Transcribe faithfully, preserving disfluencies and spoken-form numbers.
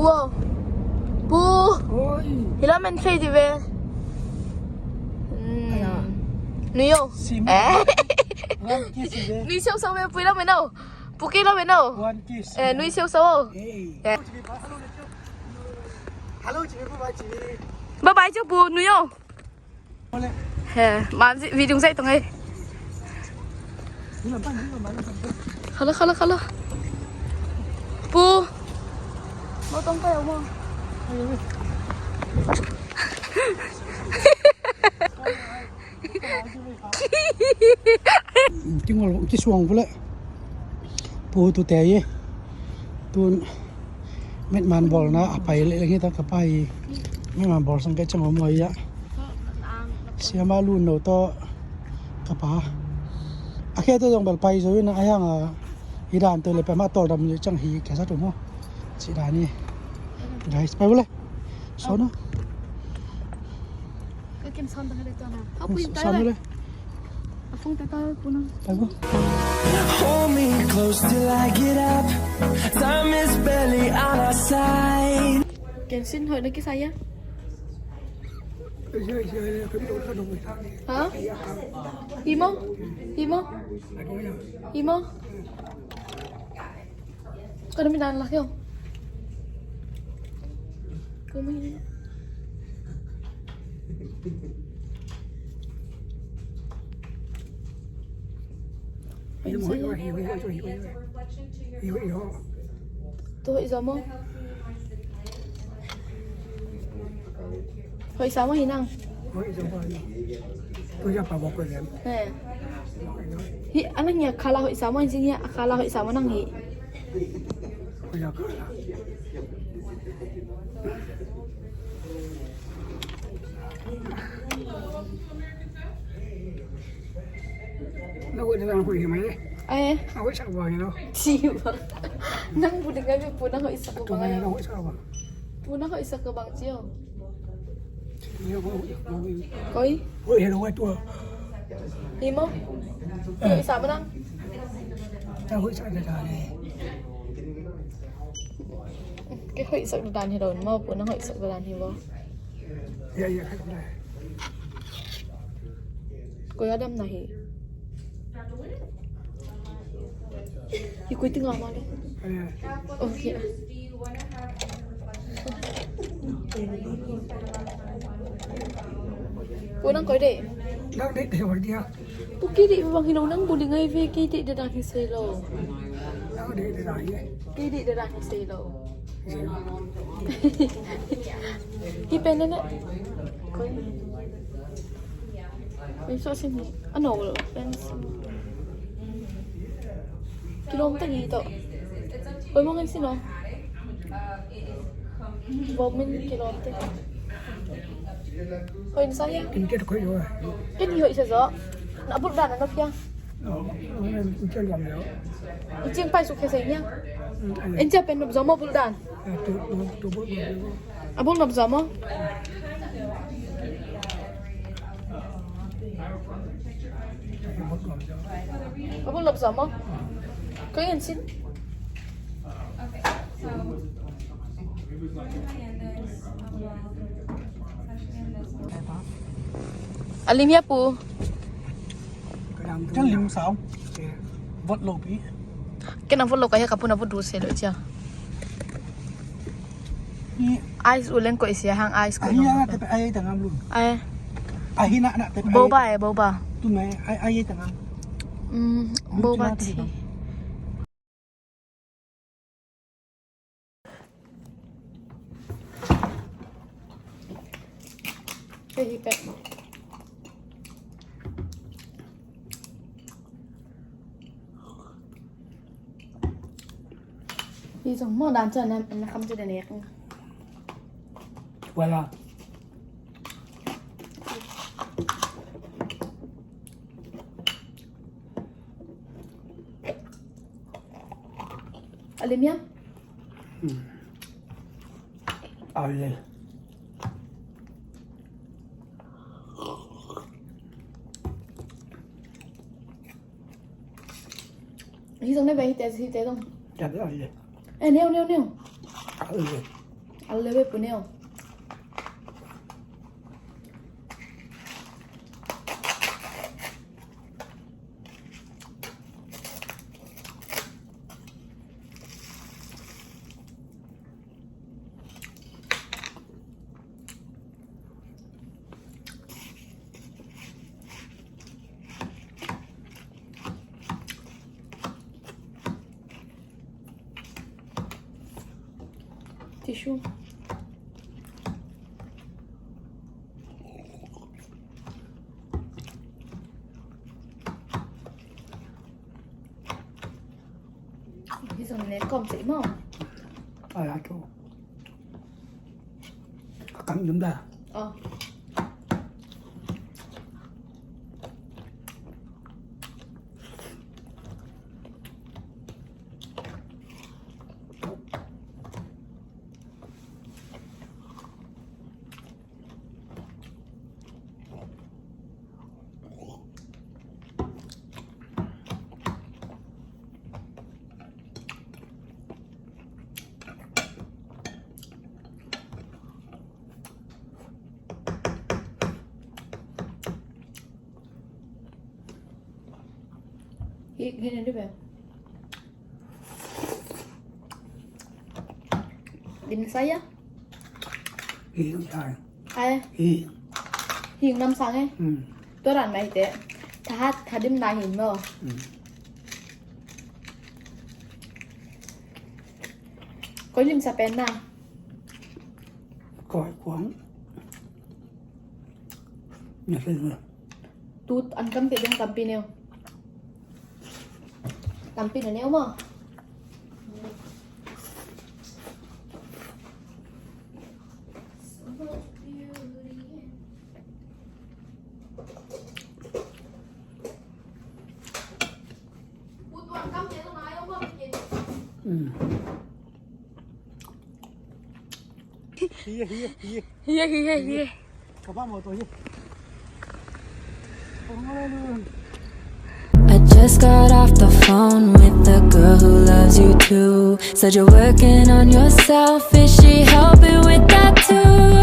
Pu aw. Pu. Oi. Hi lam en thei dih ve. Hmm. Aya. Nui aw. Sim. Eh. One kiss dih ve. Nui siau siau ve, Pu, hi lam en aw. Pu, kei lam en aw. One kiss. Eh, nui siau siau aw. Hey. Eh. Hello, Jimmy. Bye bye, Jimmy. Bye bye, Jimmy. Bye bye, Jimmy. Pu, nui aw. He, man zi, video zai tong ai. Hello, hello, hello. Pu. Mo tong kai mo. Kingol, kisuang pule. Pu tu te ye. Tun. Metman bawlna a pai leh leng hi ta ka pa hi. Metman bawl sang kei ciang om lo hi a. Siama lun lo tawh ka pa. A khe tawh zong bel pai zo in a, a hiang a hi dan tawh le pia mah tawldam ciang hi kia sa tum ho. Ci dan hi. Guys, pai vo le. Sawn o. Ka kem sawn ta ka le tawh na. Hau pui ta le. A phone ta ka puna. Pai vo. Hold me close till I get up. Time is barely on our side. Ken sin hoih na kisai a. Ha? Hi maw? Hi maw? Hi maw? Ka na mi dan lak yo. Ka mi. Tu hoih zaw maw? Hoih sa maw hi nang? He. Hi a nang hi a khala hoih sa maw, hi a khala hoih sa maw nang hi? Na hoih na hoih hi mai. Ai. Na hoih sak bang lo. Ci bang. Nang bu ding ai pu na hoih sak bang ai. Na hoih sak bang. Pu na hoih sak bang ci o. Koi. Hoih hi lo ai tua. Hi maw. Hoih sak bang nang. Na hoih sak na ta le. Kei hoih sak dan hi lo maw, pu na hoih sak dan hi maw. Koi a dam na hi. Hi koi ting a ma le. Okay. Pu nang koi de. Nang de de wa dia. Pu kei deih bang hi lo, nang bu ding ai ve, kei deih dan hi sei lo. Nang deih dan hi. Kei deih dan hi sei lo. Hi pen na na. Koi. Koi so sin hi. A no lo pen sin. Kilom ta ni to. Koi mong ai sin lo. Bawm in kilawm te. Hoih na sa hia? Ken ken hoih sa zaw. Na bulh dan a nop hia? Ken pai suk hia sa hia? En cia pen nop zaw maw bulh dan? A bulh nop zaw maw? A bulh nop zaw maw? Koi en sin. A lim hia pu? Ken lim sau. Vot lo pi. Ken a vot lo ka hia ka pu na vot du se lo cia. Ice u leng koih sia hang ice koih. Ahi na na tepe ai tangam lun. Ai. Ahi na na tepe. Boba e boba. Tu mai ai ai tangam. Mm, boba ti. Hei hi pek. Hi zong maw dan chuan na kham chu den ek. Wala. A lim hiam? Hmm. A lim. Hi zong ne ve hi te hi te zong. Tat a lim. Eh, neu neu neu. A lim. Al le ve pu neu. Tissue. Hi zong ne kom sei mo. Ai, ai, ko. Ka kam dum da. Oh. Hi, hi na di be. Dim sa ya? Hi, hi. Ai. Hi. Hi nam sang eh. Hmm. Tua ran mai te. Tha hat, tha dim na hi mo. Hmm. Koi lim sa pen na. Koi kuang. Nya pen na. Tu an kam ke dong tampi neu. Tampi na neu mo. Mm. Hi, hi, hi. Hi, hi, hi, hi. Ka pa mo to hi. I just got off the phone with the girl who loves you too. Said you're working on yourself. Is she helping with that too?